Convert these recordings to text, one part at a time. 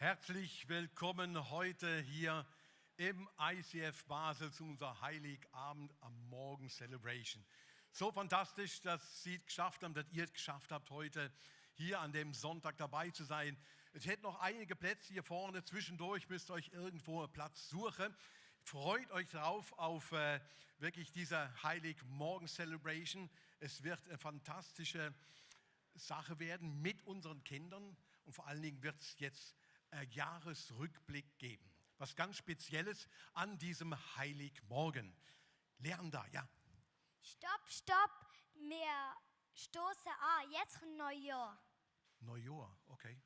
Herzlich willkommen heute hier im ICF Basel zu unserer Heiligabend am Morgen Celebration. So fantastisch, dass Sie es geschafft haben, dass ihr es geschafft habt, heute hier an dem Sonntag dabei zu sein. Es hätte noch einige Plätze hier vorne, zwischendurch müsst ihr euch irgendwo einen Platz suchen. Freut euch drauf auf wirklich diese Heiligmorgen Celebration. Es wird eine fantastische Sache werden mit unseren Kindern und vor allen Dingen wird es jetzt Jahresrückblick geben. Was ganz Spezielles an diesem Heiligmorgen. Leander, ja. Stopp. Wir stoßen an. Jetzt kommt Neujahr. Neujahr, okay.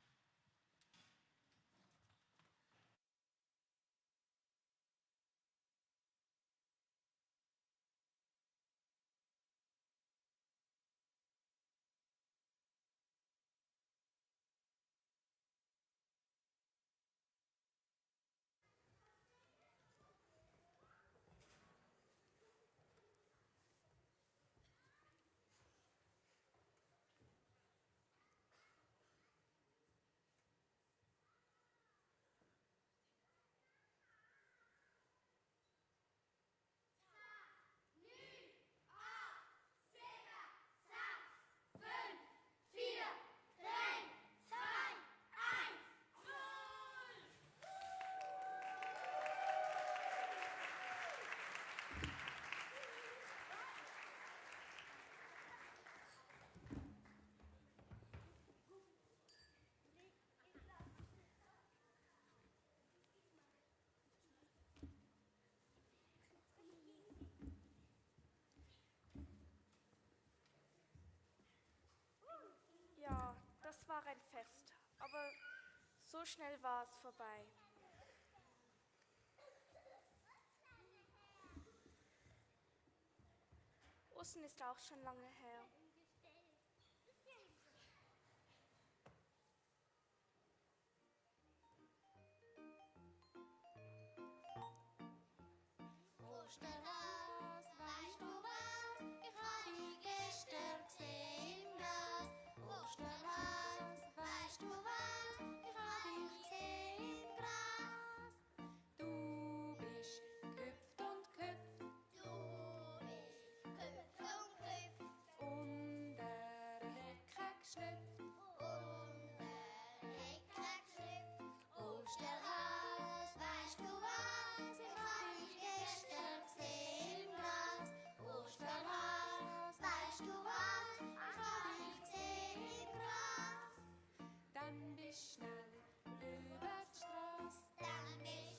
Ja, das war ein Fest, aber so schnell war es vorbei. Ostern ist auch schon lange her. Osterhaus, weißt du was? Ich hab dich gestern gesehen im Gras. Osterhaus, weißt du was? Ich hab dich gesehen im Gras. Du bist gehüpft und gehüpft. Du bist gehüpft und gehüpft. Unter Hecke geschlüpft. Unter Hecke geschlüpft. Osterhaus, weißt du was? Ich hab dich gestern gesehen im Gras. Osterhaus, weißt du was? Ich hab dich gesehen im Gras. Dann bist schnell über die Straße. Dann bist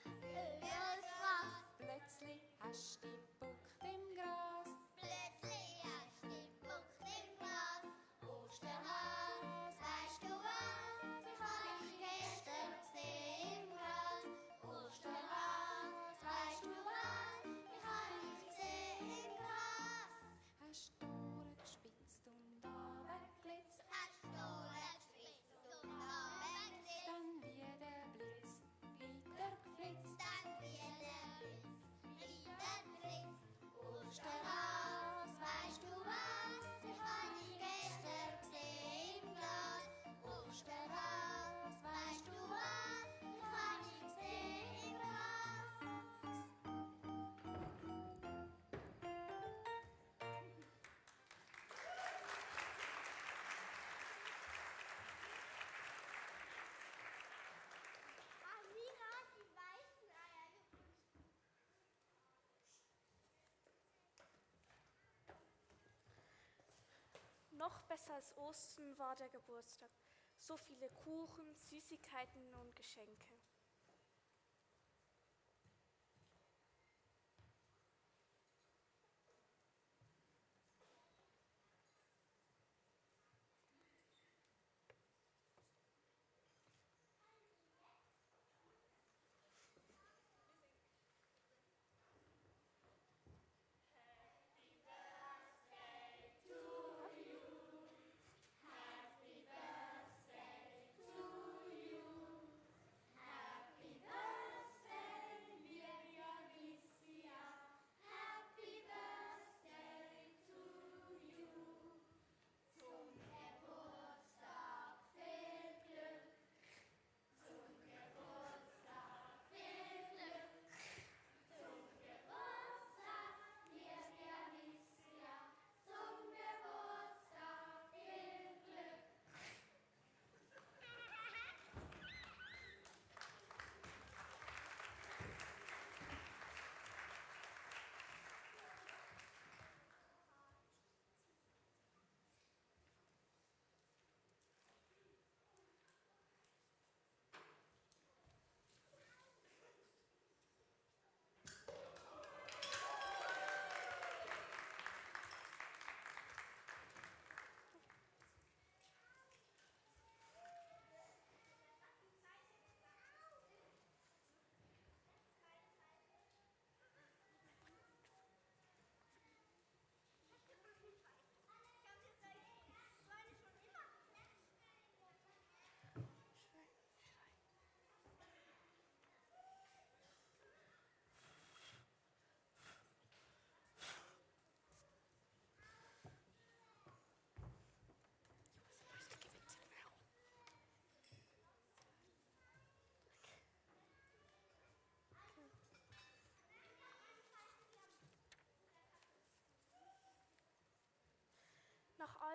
schnell über die Straße. Plötzlich hast du dich gebuckt im Gras. Plötzlich hast du dich gebuckt im Gras. Osterhaus, weißt du was? Ich hab dich gestern gesehen im Gras. Osterhaus, weißt du was? Ich hab dich gesehen im Gras. Hast du durchgespitzt und runtergeglitzt? Hast du durchgespitzt und runtergeglitzt? Dann wie der Blitz weiter geflitzt. Dann wie der Blitz weiter geflitzt. Osterhaus, weißt du was? Ich hab dich gestern gesehen im Glas. Osterhaus, weißt du was? Ich hab dich gesehen im Glas. Amira hat die weißen Eier gefunden. Noch besser als Ostern war der Geburtstag. So viele Kuchen, Süßigkeiten und Geschenke. Happy birthday to you.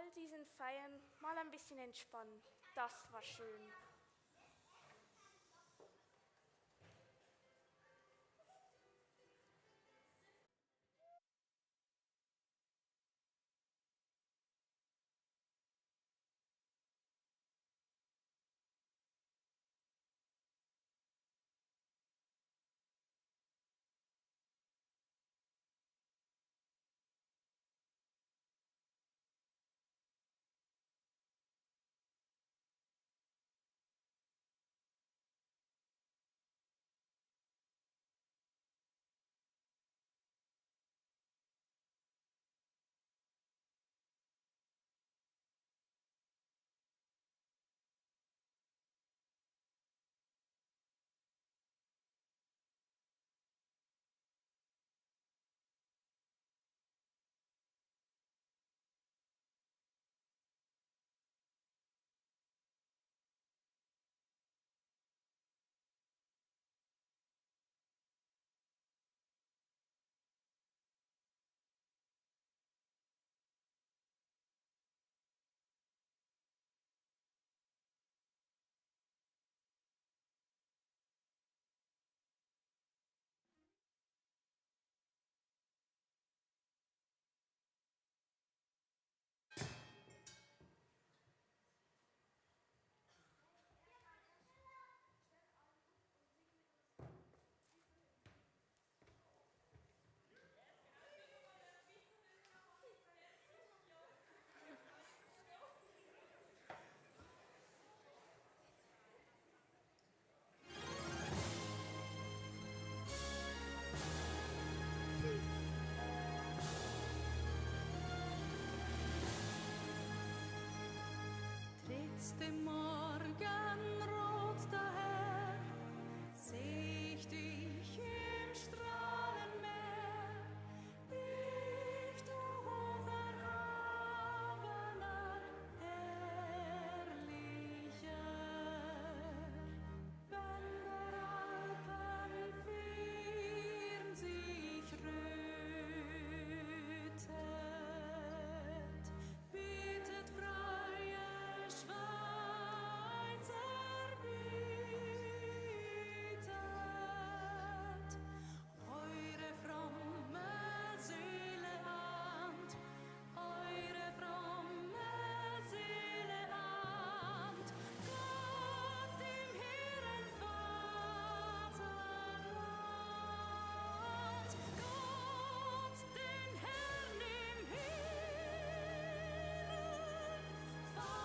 all diesen Feiern mal ein bisschen entspannen. Das war schön. Dem Morgenrot daher seh ich dich im Strahlenmeer, dich, du hocherhabener, herrlicher, wenn der Alpen Firn sich rötet, bietet freie Schweizer bietet eure fromme Seele an, eure fromme Seele an, Gott im Herren Vaterland, Gott den Herrn im Herren Vaterland.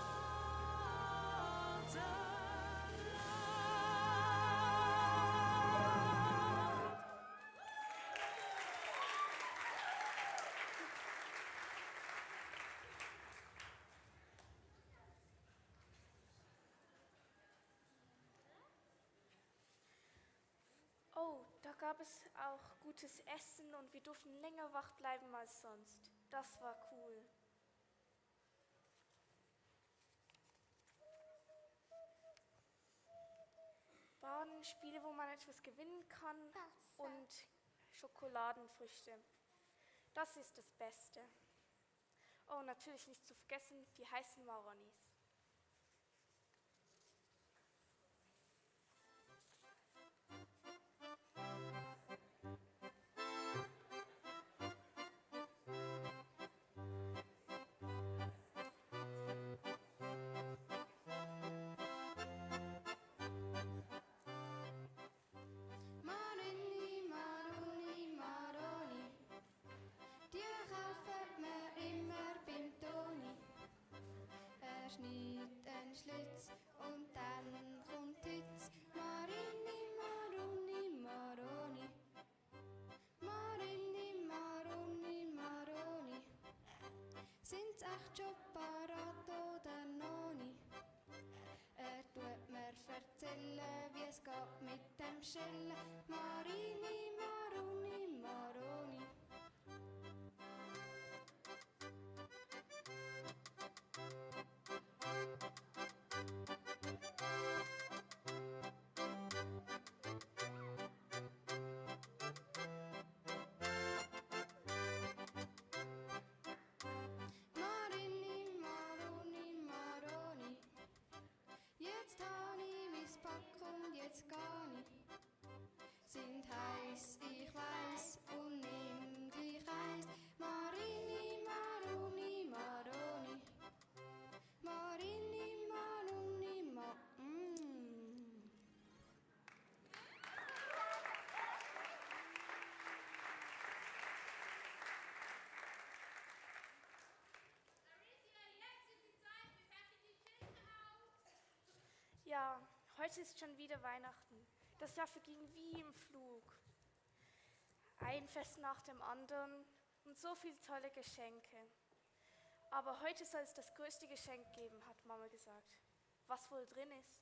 Oh, da gab es auch gutes Essen und wir durften länger wach bleiben als sonst. Das war cool. Badenspiele, wo man etwas gewinnen kann und Schokoladenfrüchte. Das ist das Beste. Oh, natürlich nicht zu vergessen, die heißen Maronis. Maroni, Maroni, Maroni, die kaufen wir immer beim Toni. Er schneidet einen Schlitz und dann kommt Hitz. Maroni, Maroni, Maroni, Maroni, Maroni, Maroni. Sind's echt schon parat oder noch nicht? Er tut mir erzählen, wie es geht mit dem Schellen. Marini, Maroni, Maroni. Marini, Heute ist schon wieder Weihnachten. Das Jahr verging wie im Flug. Ein Fest nach dem anderen und so viele tolle Geschenke. Aber heute soll es das größte Geschenk geben, hat Mama gesagt. Was wohl drin ist?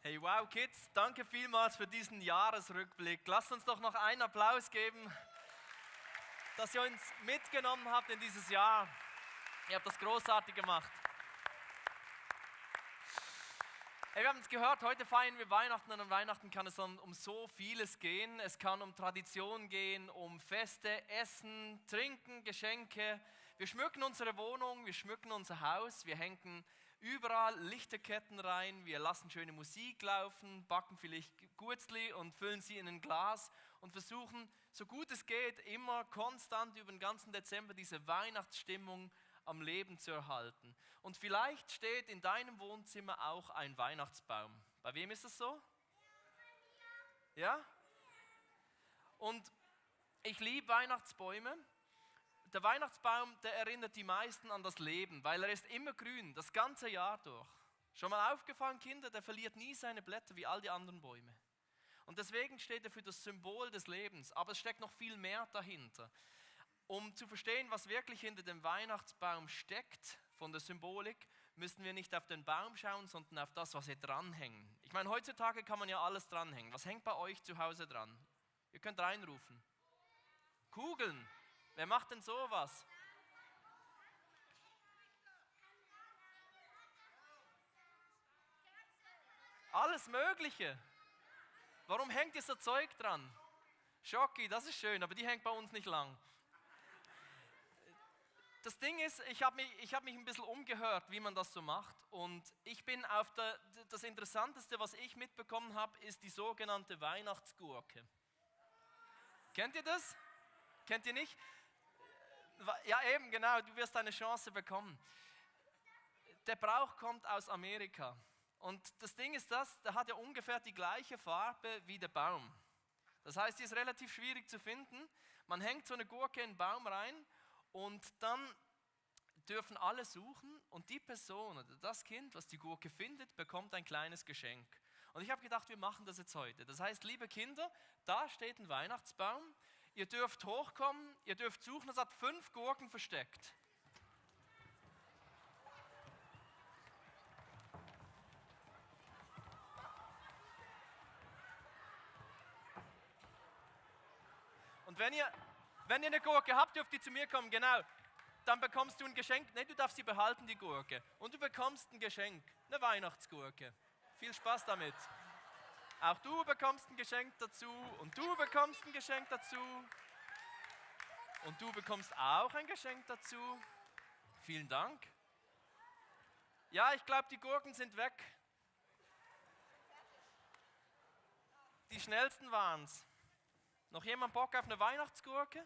Hey, wow, Kids, danke vielmals für diesen Jahresrückblick. Lasst uns doch noch einen Applaus geben, dass ihr uns mitgenommen habt in dieses Jahr. Ihr habt das großartig gemacht. Hey, wir haben es gehört, heute feiern wir Weihnachten und an Weihnachten kann es um so vieles gehen. Es kann um Tradition gehen, um Feste, Essen, Trinken, Geschenke. Wir schmücken unsere Wohnung, wir schmücken unser Haus, wir hängen überall Lichterketten rein, wir lassen schöne Musik laufen, backen vielleicht Gurzli und füllen sie in ein Glas und versuchen, so gut es geht, immer konstant über den ganzen Dezember diese Weihnachtsstimmung am Leben zu erhalten. Und vielleicht steht in deinem Wohnzimmer auch ein Weihnachtsbaum. Bei wem ist das so? Ja? Und ich liebe Weihnachtsbäume. Der Weihnachtsbaum, der erinnert die meisten an das Leben, weil er ist immer grün, das ganze Jahr durch. Schon mal aufgefallen, Kinder, der verliert nie seine Blätter wie all die anderen Bäume. Und deswegen steht er für das Symbol des Lebens, aber es steckt noch viel mehr dahinter. Um zu verstehen, was wirklich hinter dem Weihnachtsbaum steckt, von der Symbolik, müssen wir nicht auf den Baum schauen, sondern auf das, was hier dranhängen. Ich meine, heutzutage kann man ja alles dranhängen. Was hängt bei euch zu Hause dran? Ihr könnt reinrufen. Kugeln. Wer macht denn sowas? Alles Mögliche. Warum hängt ihr so Zeug dran? Schoki, das ist schön, aber die hängt bei uns nicht lang. Das Ding ist, ich hab mich ein bisschen umgehört, wie man das so macht. Und ich bin das Interessanteste, was ich mitbekommen habe, ist die sogenannte Weihnachtsgurke. Kennt ihr das? Kennt ihr nicht? Ja, eben, genau, du wirst eine Chance bekommen. Der Brauch kommt aus Amerika. Und das Ding ist der hat ja ungefähr die gleiche Farbe wie der Baum. Das heißt, die ist relativ schwierig zu finden. Man hängt so eine Gurke in den Baum rein und dann dürfen alle suchen und die Person oder das Kind, was die Gurke findet, bekommt ein kleines Geschenk. Und ich habe gedacht, wir machen das jetzt heute. Das heißt, liebe Kinder, da steht ein Weihnachtsbaum. Ihr dürft hochkommen, ihr dürft suchen, es hat 5 Gurken versteckt. Und wenn ihr eine Gurke habt, dürft ihr zu mir kommen, genau. Dann bekommst du ein Geschenk. Nein, du darfst sie behalten, die Gurke. Und du bekommst ein Geschenk, eine Weihnachtsgurke. Viel Spaß damit. Auch du bekommst ein Geschenk dazu und du bekommst ein Geschenk dazu. Und du bekommst auch ein Geschenk dazu. Vielen Dank. Ja, ich glaube, die Gurken sind weg. Die schnellsten waren es. Noch jemand Bock auf eine Weihnachtsgurke?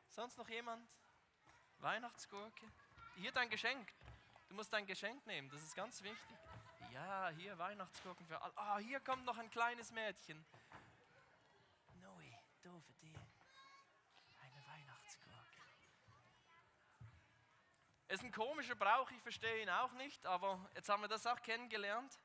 Sonst noch jemand? Weihnachtsgurke? Hier dein Geschenk. Du musst dein Geschenk nehmen, das ist ganz wichtig. Ja, hier Weihnachtsgurken für alle. Ah, hier kommt noch ein kleines Mädchen. Noe, du für dich. Eine Weihnachtsgurke. Ist ein komischer Brauch, ich verstehe ihn auch nicht, aber jetzt haben wir das auch kennengelernt.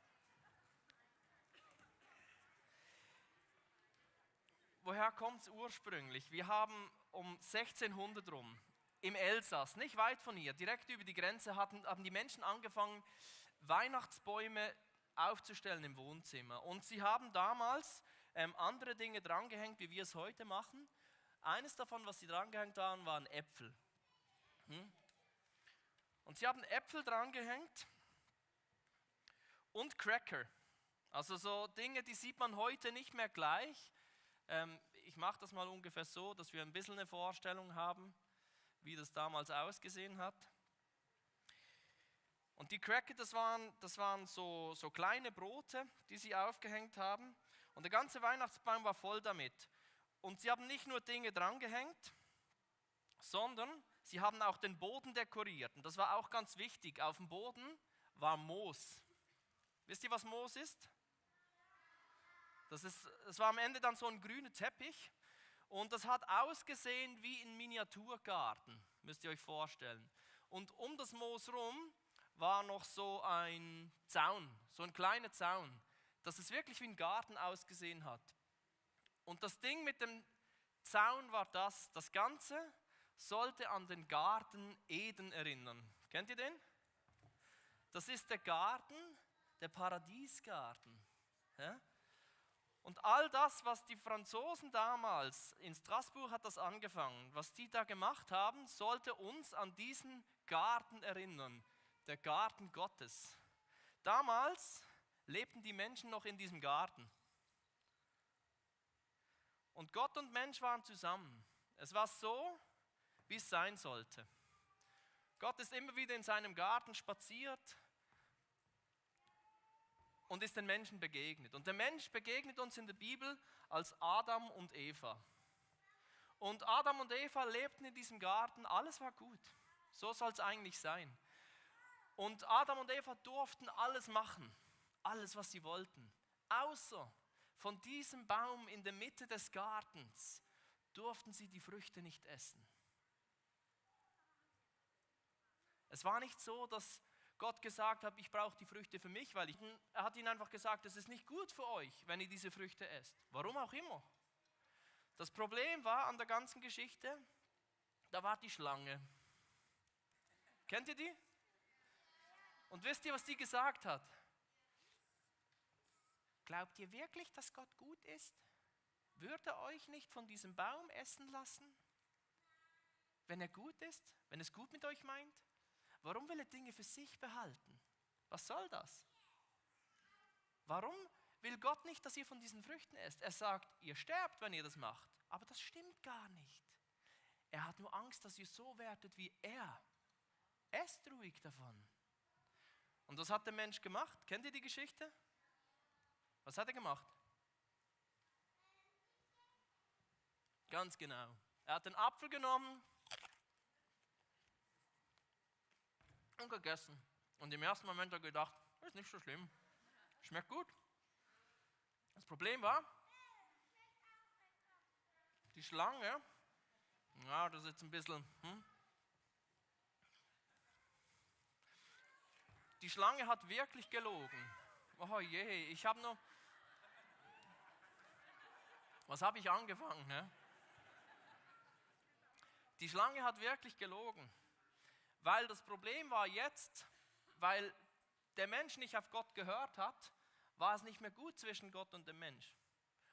Woher kommt es ursprünglich? Wir haben um 1600 rum im Elsass, nicht weit von hier, direkt über die Grenze, haben die Menschen angefangen, Weihnachtsbäume aufzustellen im Wohnzimmer. Und sie haben damals andere Dinge drangehängt, wie wir es heute machen. Eines davon, was sie drangehängt haben, waren Äpfel. Und sie haben Äpfel drangehängt und Cracker. Also so Dinge, die sieht man heute nicht mehr gleich. Ich mache das mal ungefähr so, dass wir ein bisschen eine Vorstellung haben, wie das damals ausgesehen hat. Und die Cracker, das waren so kleine Brote, die sie aufgehängt haben. Und der ganze Weihnachtsbaum war voll damit. Und sie haben nicht nur Dinge drangehängt, sondern sie haben auch den Boden dekoriert. Und das war auch ganz wichtig. Auf dem Boden war Moos. Wisst ihr, was Moos ist? Es war am Ende dann so ein grüner Teppich und das hat ausgesehen wie ein Miniaturgarten, müsst ihr euch vorstellen. Und um das Moos rum war noch so ein Zaun, so ein kleiner Zaun, dass es wirklich wie ein Garten ausgesehen hat. Und das Ding mit dem Zaun war das Ganze sollte an den Garten Eden erinnern. Kennt ihr den? Das ist der Garten, der Paradiesgarten. Ja? Und all das, was die Franzosen damals, in Straßburg hat das angefangen, was die da gemacht haben, sollte uns an diesen Garten erinnern, der Garten Gottes. Damals lebten die Menschen noch in diesem Garten. Und Gott und Mensch waren zusammen. Es war so, wie es sein sollte. Gott ist immer wieder in seinem Garten spaziert und ist den Menschen begegnet. Und der Mensch begegnet uns in der Bibel als Adam und Eva. Und Adam und Eva lebten in diesem Garten, alles war gut. So soll es eigentlich sein. Und Adam und Eva durften alles machen, alles, was sie wollten. Außer von diesem Baum in der Mitte des Gartens durften sie die Früchte nicht essen. Es war nicht so, dass Gott gesagt hat, ich brauche die Früchte für mich, weil er hat ihnen einfach gesagt, es ist nicht gut für euch, wenn ihr diese Früchte esst. Warum auch immer. Das Problem war an der ganzen Geschichte, da war die Schlange. Kennt ihr die? Und wisst ihr, was die gesagt hat? Glaubt ihr wirklich, dass Gott gut ist? Würde er euch nicht von diesem Baum essen lassen? Wenn er gut ist, wenn es gut mit euch meint? Warum will er Dinge für sich behalten? Was soll das? Warum will Gott nicht, dass ihr von diesen Früchten esst? Er sagt, ihr sterbt, wenn ihr das macht. Aber das stimmt gar nicht. Er hat nur Angst, dass ihr so werdet wie er. Esst ruhig davon. Und was hat der Mensch gemacht? Kennt ihr die Geschichte? Was hat er gemacht? Ganz genau. Er hat den Apfel genommen und gegessen. Und im ersten Moment hat er gedacht, das ist nicht so schlimm. Schmeckt gut. Das Problem war, die Schlange, ja, das ist jetzt ein bisschen, die Schlange hat wirklich gelogen. Oh je, ich habe noch, was habe ich angefangen? Ne? Die Schlange hat wirklich gelogen. Weil das Problem war jetzt, weil der Mensch nicht auf Gott gehört hat, war es nicht mehr gut zwischen Gott und dem Mensch.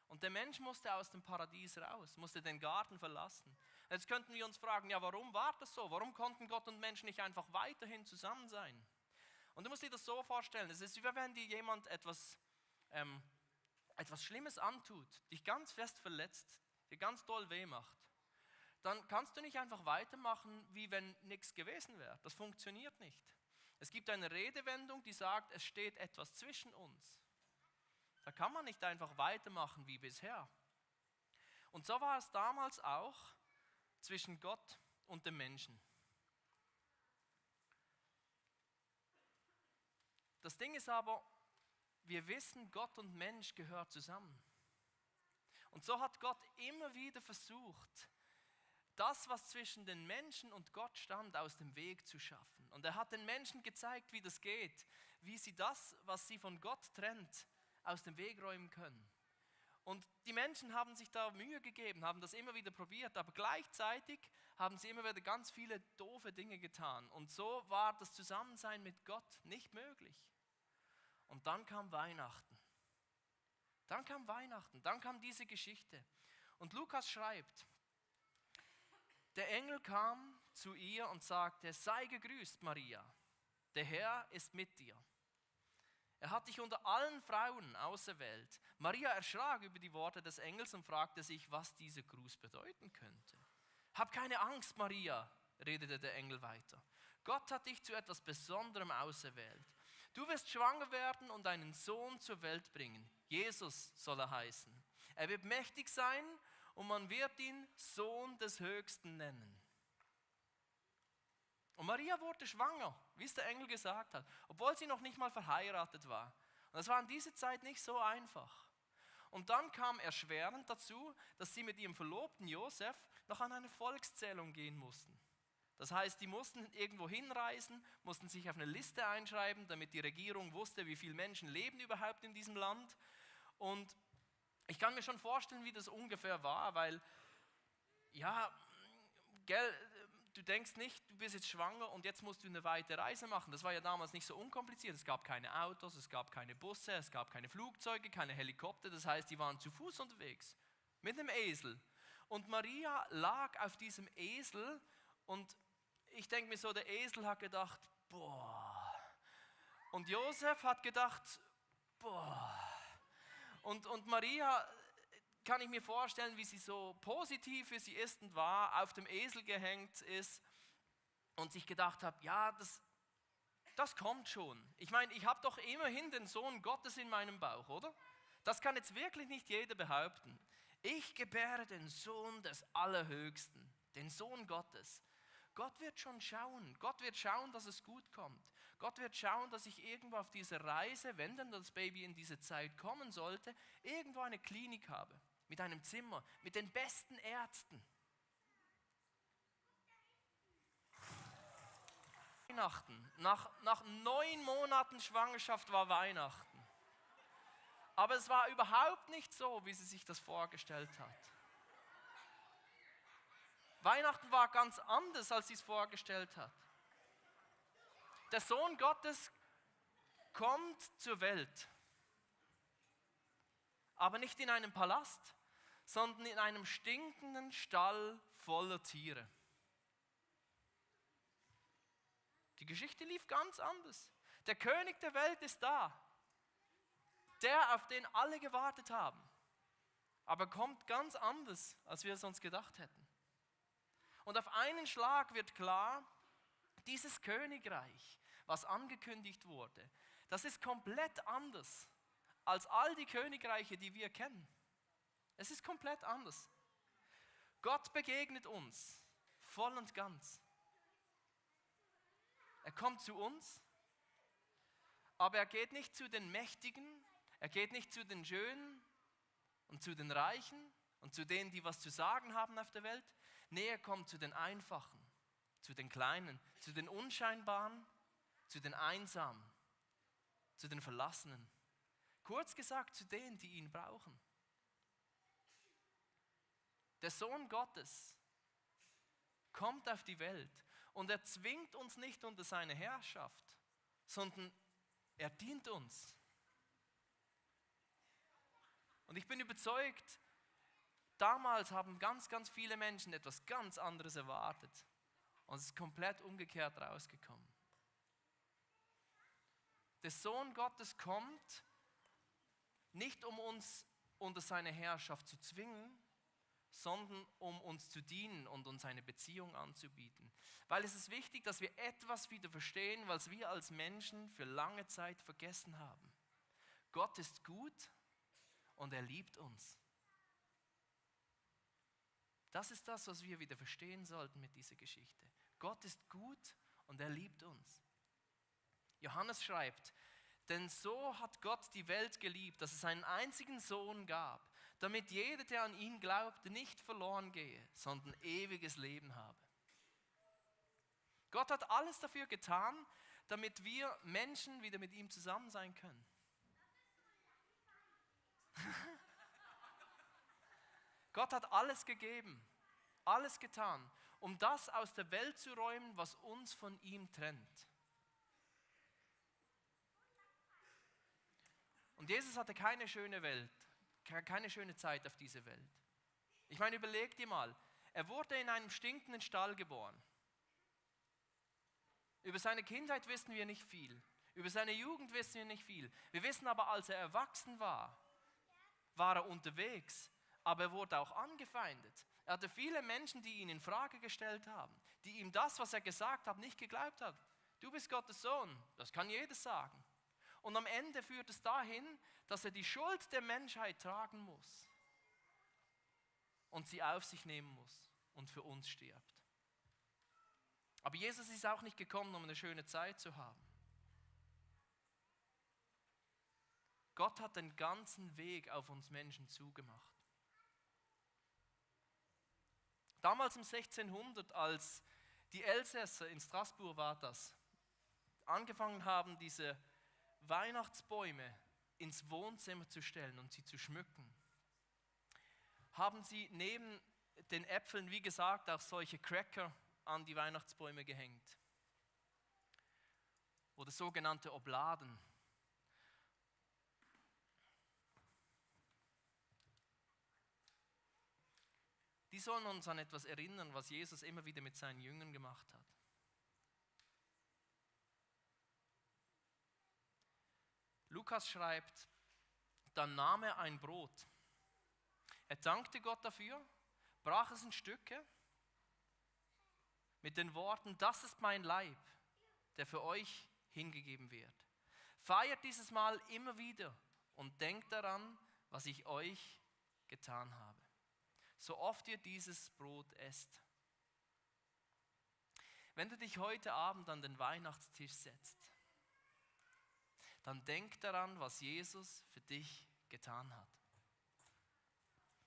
Und der Mensch musste aus dem Paradies raus, musste den Garten verlassen. Jetzt könnten wir uns fragen, ja, warum war das so? Warum konnten Gott und Mensch nicht einfach weiterhin zusammen sein? Und du musst dir das so vorstellen, es ist wie wenn dir jemand etwas Schlimmes antut, dich ganz fest verletzt, dir ganz doll weh macht. Dann kannst du nicht einfach weitermachen, wie wenn nichts gewesen wäre. Das funktioniert nicht. Es gibt eine Redewendung, die sagt, es steht etwas zwischen uns. Da kann man nicht einfach weitermachen wie bisher. Und so war es damals auch zwischen Gott und dem Menschen. Das Ding ist aber, wir wissen, Gott und Mensch gehören zusammen. Und so hat Gott immer wieder versucht, das, was zwischen den Menschen und Gott stand, aus dem Weg zu schaffen. Und er hat den Menschen gezeigt, wie das geht, wie sie das, was sie von Gott trennt, aus dem Weg räumen können. Und die Menschen haben sich da Mühe gegeben, haben das immer wieder probiert, aber gleichzeitig haben sie immer wieder ganz viele doofe Dinge getan. Und so war das Zusammensein mit Gott nicht möglich. Und dann kam Weihnachten. Dann kam diese Geschichte. Und Lukas schreibt, der Engel kam zu ihr und sagte, sei gegrüßt, Maria, der Herr ist mit dir. Er hat dich unter allen Frauen auserwählt. Maria erschrak über die Worte des Engels und fragte sich, was dieser Gruß bedeuten könnte. Hab keine Angst, Maria, redete der Engel weiter. Gott hat dich zu etwas Besonderem auserwählt. Du wirst schwanger werden und einen Sohn zur Welt bringen. Jesus soll er heißen. Er wird mächtig sein und man wird ihn Sohn des Höchsten nennen. Und Maria wurde schwanger, wie es der Engel gesagt hat, obwohl sie noch nicht mal verheiratet war. Und das war in dieser Zeit nicht so einfach. Und dann kam erschwerend dazu, dass sie mit ihrem Verlobten Josef noch an eine Volkszählung gehen mussten. Das heißt, die mussten irgendwo hinreisen, mussten sich auf eine Liste einschreiben, damit die Regierung wusste, wie viele Menschen leben überhaupt in diesem Land. Und ich kann mir schon vorstellen, wie das ungefähr war, weil, ja, du denkst nicht, du bist jetzt schwanger und jetzt musst du eine weite Reise machen. Das war ja damals nicht so unkompliziert. Es gab keine Autos, es gab keine Busse, es gab keine Flugzeuge, keine Helikopter. Das heißt, die waren zu Fuß unterwegs mit einem Esel. Und Maria lag auf diesem Esel und ich denke mir so, der Esel hat gedacht, boah. Und Josef hat gedacht, boah. Und Maria, kann ich mir vorstellen, wie sie so positiv, wie sie ist und war, auf dem Esel gehängt ist und sich gedacht hat, ja, das kommt schon. Ich meine, ich habe doch immerhin den Sohn Gottes in meinem Bauch, oder? Das kann jetzt wirklich nicht jeder behaupten. Ich gebäre den Sohn des Allerhöchsten, den Sohn Gottes. Gott wird schon schauen. Gott wird schauen, dass es gut kommt. Gott wird schauen, dass ich irgendwo auf dieser Reise, wenn dann das Baby in diese Zeit kommen sollte, irgendwo eine Klinik habe. Mit einem Zimmer, mit den besten Ärzten. Weihnachten. Nach 9 Monaten Schwangerschaft war Weihnachten. Aber es war überhaupt nicht so, wie sie sich das vorgestellt hat. Weihnachten war ganz anders, als sie es vorgestellt hat. Der Sohn Gottes kommt zur Welt. Aber nicht in einem Palast, sondern in einem stinkenden Stall voller Tiere. Die Geschichte lief ganz anders. Der König der Welt ist da. Der, auf den alle gewartet haben. Aber kommt ganz anders, als wir es uns gedacht hätten. Und auf einen Schlag wird klar, dieses Königreich, was angekündigt wurde, das ist komplett anders als all die Königreiche, die wir kennen. Es ist komplett anders. Gott begegnet uns voll und ganz. Er kommt zu uns, aber er geht nicht zu den Mächtigen, er geht nicht zu den Schönen und zu den Reichen und zu denen, die was zu sagen haben auf der Welt. Nee, er kommt zu den Einfachen, zu den Kleinen, zu den Unscheinbaren, zu den Einsamen, zu den Verlassenen. Kurz gesagt, zu denen, die ihn brauchen. Der Sohn Gottes kommt auf die Welt und er zwingt uns nicht unter seine Herrschaft, sondern er dient uns. Und ich bin überzeugt, damals haben ganz, ganz viele Menschen etwas ganz anderes erwartet und es ist komplett umgekehrt rausgekommen. Der Sohn Gottes kommt nicht, um uns unter seine Herrschaft zu zwingen, sondern um uns zu dienen und uns eine Beziehung anzubieten. Weil es ist wichtig, dass wir etwas wieder verstehen, was wir als Menschen für lange Zeit vergessen haben. Gott ist gut und er liebt uns. Das ist das, was wir wieder verstehen sollten mit dieser Geschichte. Gott ist gut und er liebt uns. Johannes schreibt, denn so hat Gott die Welt geliebt, dass es einen einzigen Sohn gab, damit jeder, der an ihn glaubt, nicht verloren gehe, sondern ewiges Leben habe. Gott hat alles dafür getan, damit wir Menschen wieder mit ihm zusammen sein können. Gott hat alles gegeben, alles getan, um das aus der Welt zu räumen, was uns von ihm trennt. Und Jesus hatte keine schöne Welt, keine schöne Zeit auf dieser Welt. Ich meine, überleg dir mal, er wurde in einem stinkenden Stall geboren. Über seine Kindheit wissen wir nicht viel, über seine Jugend wissen wir nicht viel. Wir wissen aber, als er erwachsen war, war er unterwegs, aber er wurde auch angefeindet. Er hatte viele Menschen, die ihn in Frage gestellt haben, die ihm das, was er gesagt hat, nicht geglaubt haben. Du bist Gottes Sohn, das kann jeder sagen. Und am Ende führt es dahin, dass er die Schuld der Menschheit tragen muss und sie auf sich nehmen muss und für uns stirbt. Aber Jesus ist auch nicht gekommen, um eine schöne Zeit zu haben. Gott hat den ganzen Weg auf uns Menschen zugemacht. Damals im 1600, als die Elsässer, in Straßburg war das, angefangen haben, diese Weihnachtsbäume ins Wohnzimmer zu stellen und sie zu schmücken, haben sie neben den Äpfeln, wie gesagt, auch solche Cracker an die Weihnachtsbäume gehängt. Oder sogenannte Obladen. Die sollen uns an etwas erinnern, was Jesus immer wieder mit seinen Jüngern gemacht hat. Lukas schreibt, dann nahm er ein Brot. Er dankte Gott dafür, brach es in Stücke mit den Worten, das ist mein Leib, der für euch hingegeben wird. Feiert dieses Mal immer wieder und denkt daran, was ich euch getan habe. So oft ihr dieses Brot esst. Wenn du dich heute Abend an den Weihnachtstisch setzt, dann denk daran, was Jesus für dich getan hat.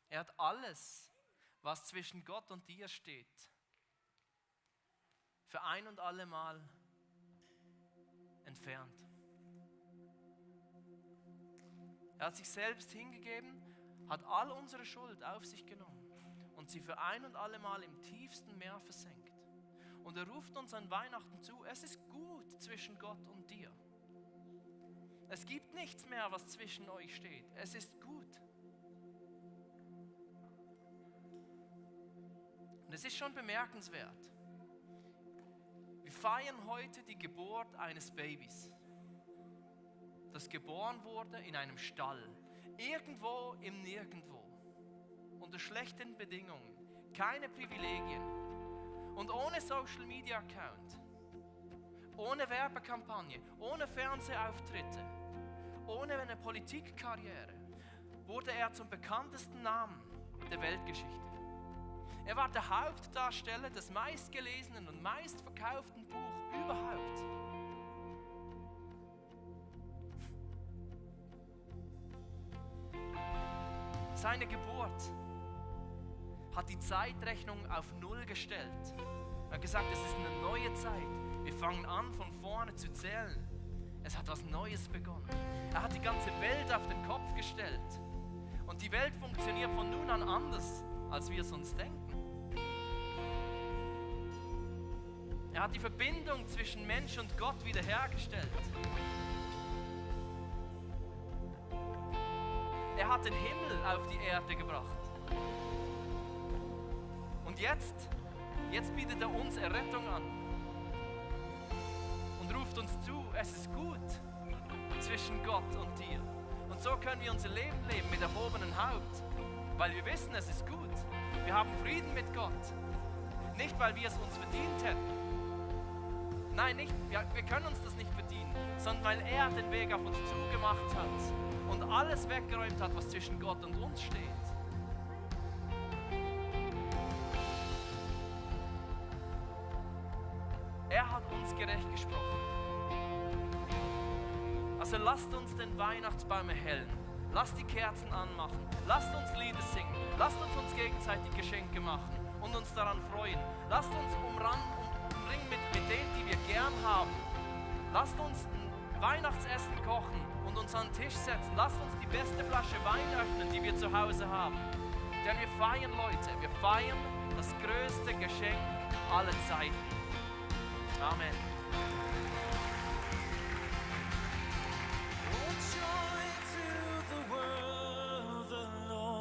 Er hat alles, was zwischen Gott und dir steht, für ein und alle Mal entfernt. Er hat sich selbst hingegeben, hat all unsere Schuld auf sich genommen und sie für ein und alle Mal im tiefsten Meer versenkt. Und er ruft uns an Weihnachten zu, es ist gut zwischen Gott und dir. Es gibt nichts mehr, was zwischen euch steht. Es ist gut. Und es ist schon bemerkenswert. Wir feiern heute die Geburt eines Babys, das geboren wurde in einem Stall, irgendwo im Nirgendwo, unter schlechten Bedingungen, keine Privilegien und ohne Social Media Account, ohne Werbekampagne, ohne Fernsehauftritte, ohne eine Politikkarriere, wurde er zum bekanntesten Namen der Weltgeschichte. Er war der Hauptdarsteller des meistgelesenen und meistverkauften Buch überhaupt. Seine Geburt hat die Zeitrechnung auf Null gestellt. Er hat gesagt, es ist eine neue Zeit. Wir fangen an, von vorne zu zählen. Es hat was Neues begonnen. Er hat die ganze Welt auf den Kopf gestellt. Und die Welt funktioniert von nun an anders, als wir es uns denken. Er hat die Verbindung zwischen Mensch und Gott wiederhergestellt. Er hat den Himmel auf die Erde gebracht. Und jetzt bietet er uns Errettung an. Und ruft uns zu, es ist gut zwischen Gott und dir. Und so können wir unser Leben leben mit erhobenem Haupt, weil wir wissen, es ist gut. Wir haben Frieden mit Gott. Nicht, weil wir es uns verdient hätten. Nein, nicht, wir können uns das nicht verdienen, sondern weil er den Weg auf uns zugemacht hat und alles weggeräumt hat, was zwischen Gott und uns steht. Er hat uns gerecht gesprochen. Also lasst uns den Weihnachtsbaum erhellen. Lasst die Kerzen anmachen. Lasst uns Lieder singen. Lasst uns gegenseitig Geschenke machen und uns daran freuen. Lasst uns umringen mit denen, die wir gern haben. Lasst uns ein Weihnachtsessen kochen und uns an den Tisch setzen. Lasst uns die beste Flasche Wein öffnen, die wir zu Hause haben. Denn wir feiern, Leute, wir feiern das größte Geschenk aller Zeiten. Amen.